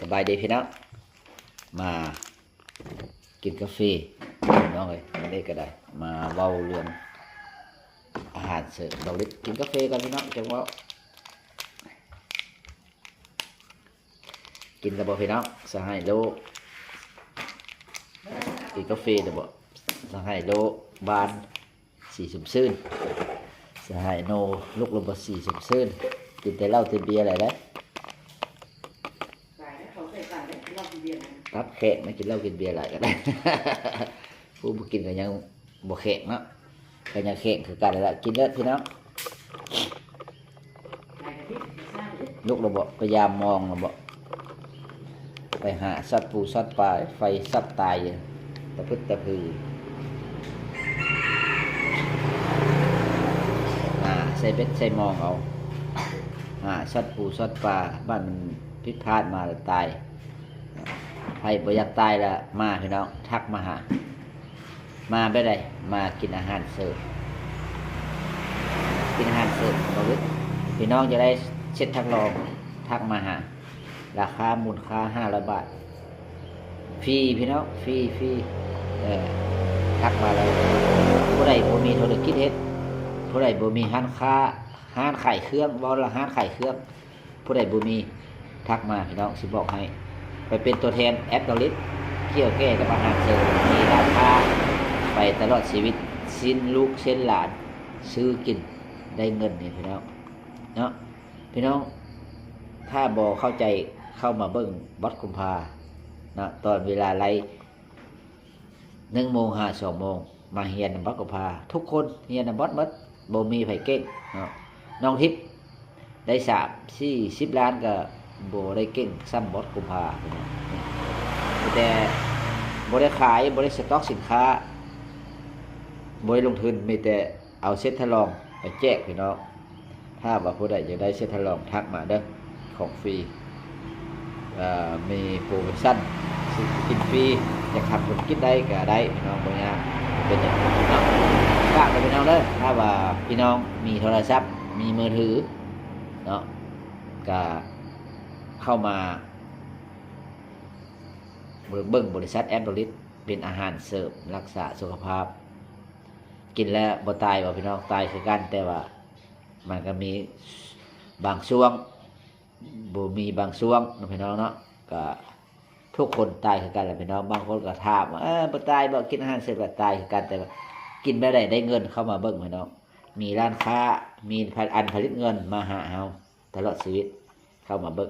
ສະບາຍດີພີ່ນ້ອງ ມາກິນກາເຟພີ່ນ້ອງເອີຍ ມື້ນີ້ກໍໄດ້ມາເວົ້າເລື່ອງອາຫານເສີມ ເບົາລິດກິນກາເຟກ່ອນພີ່ນ້ອງ ຈັ່ງເວົ້າ. ກິນແລ້ວບໍ່ພີ່ນ້ອງ? ສະຫາຍໂລ ກິນກາເຟແລ້ວບໍ່? ສະຫາຍໂລ ບ້ານສີຊົມຊື່ນ ສະຫາຍໂນ ລຸກແລ້ວບໍ່ສີຊົມຊື່ນ ກິນແຕ່ເຫຼົ້າແຕ່ເບຍແຫຼະເດ້. ຮັບແຂກມາກິນເຫຼົ້າກິນເບຍຫຼາຍກໍໄດ້ ຜູ້ບໍ່ກິນກໍຍັງບໍ່ແຂກເນາະ ກໍຍັງແຂກຄືກັນແຫຼະ. ກິນເລີດພີ່ນ້ອງ ລຸກແລ້ວບໍ່? ໄປຢາມມອງແລ້ວບໍ່? ໄປຫາຊັອດປູຊັອດປາ ໄຟຊັອດຕາຍຢູ່ ຕະພຶດຕະພື ຫາໃສ່ເບັດໃສ່ມອງເອົາ ຫາຊັອດປູຊັອດປາ ບາດມັນຜິດພາດມາລະຕາຍ. ໃຜບໍ່ຢາກຕາຍລະມາພີ່ນ້ອງ ທັກມາຫາ ມາແບບໃດ? ມາກິນອາຫານເສີມ ກິນອາຫານເສີມ ບໍ່ເວີດ ພີ່ນ້ອງຢາກໄດ້ເຊັດທັກລອງ ທັກມາຫາ ລາຄາມູນຄ່າຫ້າຮ້ອຍບາດ ຟຣີພີ່ນ້ອງ ຟຣີ ຟຣີ ເອີ ທັກມາເລີຍ. ຜູ້ໃດບໍ່ມີທຸລະກິດເຮັດ ຜູ້ໃດບໍ່ມີຮ້ານຄ້າ ຮ້ານຂາຍເຄື່ອງ ເວົ້າລະຮ້ານຂາຍເຄື່ອງ ຜູ້ໃດບໍ່ມີ ທັກມາພີ່ນ້ອງ ຊິບອກໃຫ້ ໄປເປັນຕົວແທນແອັດເກົາຫຼີ ກ່ຽວແກ່ກັບອາຫານເສີມ ມີລາຄາໄປຕະຫຼອດຊີວິດ ຊິ້ນລູກຊິ້ນຫຼານ ຊື້ກິນໄດ້ເງິນນີ້ພີ່ນ້ອງເນາະ. ພີ່ນ້ອງ ຖ້າບໍ່ເຂົ້າໃຈ ເຂົ້າມາເບິ່ງບອດກຸມພາເນາະ ຕອນເວລາໄລ ໜຶ່ງໂມງຫາສອງໂມງ ມາຮຽນນຳບອດກຸມພາ ທຸກຄົນຮຽນນຳບອດໝົດ ບໍ່ມີໃຜເກັ່ງເນາະ. ນ້ອງທິບໄດ້ສາມສີ່ສິບລ້ານ ກໍບໍ່ໄດ້ເກັ່ງສ່ຳບອດກຸມພາ ພີ່ນ້ອງ ມີແຕ່ບໍ່ໄດ້ຂາຍ ບໍ່ໄດ້ສະຕັອກສິນຄ້າ ບໍ່ໄດ້ລົງທຶນ ມີແຕ່ ເອົາເຊັດທະລອງໄປແຈກພີ່ນ້ອງ. ຖ້າວ່າຜູ້ໃດຢາກໄດ້ເຊັດທະລອງທັກມາເດີ້ ຂອງຟຣີ ເອີ ມີໂປຣໂມຊັນ ຊິກິນຟຣີ ຢາກທຳທຸລະກິດໄດ້ກໍໄດ້ພີ່ນ້ອງ ບໍ່ຍາກ ເປັນຫຍັງເນາະ. ຝາກໄວ້ພີ່ນ້ອງເດີ້ ຖ້າວ່າພີ່ນ້ອງມີໂທລະສັບ ມີມືຖືເນາະ ກໍເຂົ້າມາເບິ່ງບໍລິສັດແອັດເບົາລິດ ເປັນອາຫານເສີມ ຮັກສາສຸຂະພາບ. ກິນແລ້ວບໍ່ຕາຍບໍ່ພີ່ນ້ອງ? ຕາຍຄືກັນ ແຕ່ວ່າມັນກໍມີບາງຊ່ວງ ບໍ່ມີບາງຊ່ວງເນາະພີ່ນ້ອງເນາະ. ກໍທຸກຄົນຕາຍຄືກັນແຫຼະພີ່ນ້ອງ. ບາງຄົນກໍຖາມວ່າ ເອີ ບໍ່ຕາຍບໍ່? ກິນອາຫານເສີມກໍຕາຍຄືກັນ ແຕ່ວ່າກິນແນວໃດໄດ້ເງິນເຂົ້າມາເບິ່ງພີ່ນ້ອງ. ມີຮ້ານຄ້າ ມີອັນຜະລິດເງິນມາຫາເຮົາຕະຫຼອດຊີວິດ ເຂົ້າມາເບິ່ງ.